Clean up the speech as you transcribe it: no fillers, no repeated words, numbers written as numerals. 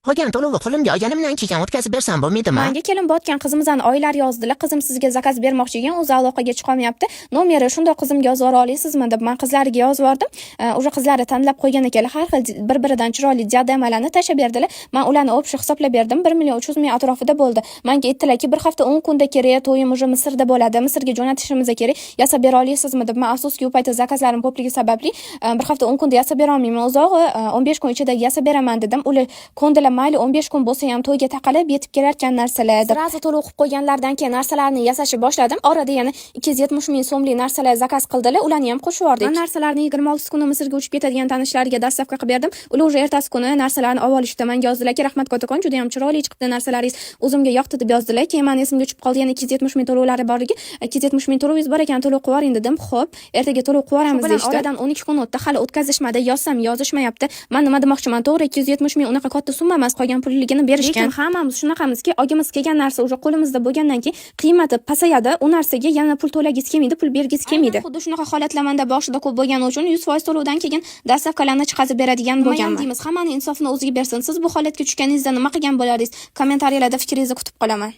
Qolgan to'lovi qo'limga olganimdan keyin o'tkazib bersam bo'lmaydimi? Manga kelin botgan qizimizdan oilari yozdilar. Qizim sizga заказ bermoqchi ekan, o'zi aloqaga chiqolmayapti. Nomeri shundoq qizimga yozib yubora olasizmi deb man qizlariga yozib yubordim. Уже qizlari tanlab qo'ygan ekanlar. Har xil bir-biridan chiroyli diademalarni tashlab berdilar. Man ularni общий hisoblab berdim. 1 million 300 ming atrofida bo'ldi. Manga aytdilarki, bir hafta 10 kunda kerak, to'yim уже Misrda bo'ladi. Misrga jo'natishimiz kerak. Yasab bera olasizmi deb man, afsuski, u paytda заказ larim ko'pligi sababli bir hafta 10 kunda yasab bera olmayman. Uzog'i 15 kun ichida yasab beraman dedim. Ular ko'ndilar, mayli, 15 kun bo'lsa ham to'yga taqalib yetib kelarkan narsalar deb. Сразу to'lov qilib qo'yganlaridan keyin narsalarni yasashni boshladim. Orada yana 270 ming so'mlik narsalar заказ qildilar, ularni ham qo'shib yubordik. Man narsalarni 26 kuni Misrga uchib ketadigan tanishlariga доставка qilib berdim. Ular уже ertasi kuni narsalarni olib olishdi. Menga yozdilarki, rahmat kattakon, juda ham chiroyli chiqibdi narsalaringiz. O'zimga yoqdi deb yozdilar. Keyin mani esimga tushib qoldi, yana 270 ming to'lovlari borligi. 270 ming to'lovingiz bor ekan, to'lov qilib yuboring dedim. Xo'p, ertaga to'lov qilib yuboramiz deyishdi. Oradan 12 kun o'tdi, hali o'tkazishmadi. Yozsam, yozishmayapti. Man nima demoqchiman? To'g'ri, 270 ming unaqa katta summa emas, qolgan pulligini berishgan. Lekin hammamiz shunaqamizki, olgimiz kelgan narsa уже qo'limizda bo'lgandan keyin qiymati pasayadi. U narsaga yana pul to'lagisi kelmaydi, pul bergisi kelmaydi. Xuddi shunaqa holatlar menda boshida ko'p bo'lgani uchun 100% to'lovdan keyin доставка larni chiqazib beradigan bo'lganman. Deymiz, hammani insofini o'ziga bersin. Siz bu holatga tushganingizda nima qilgan bo'lardingiz? Kommentariyalarda fikringizni kutib qolaman.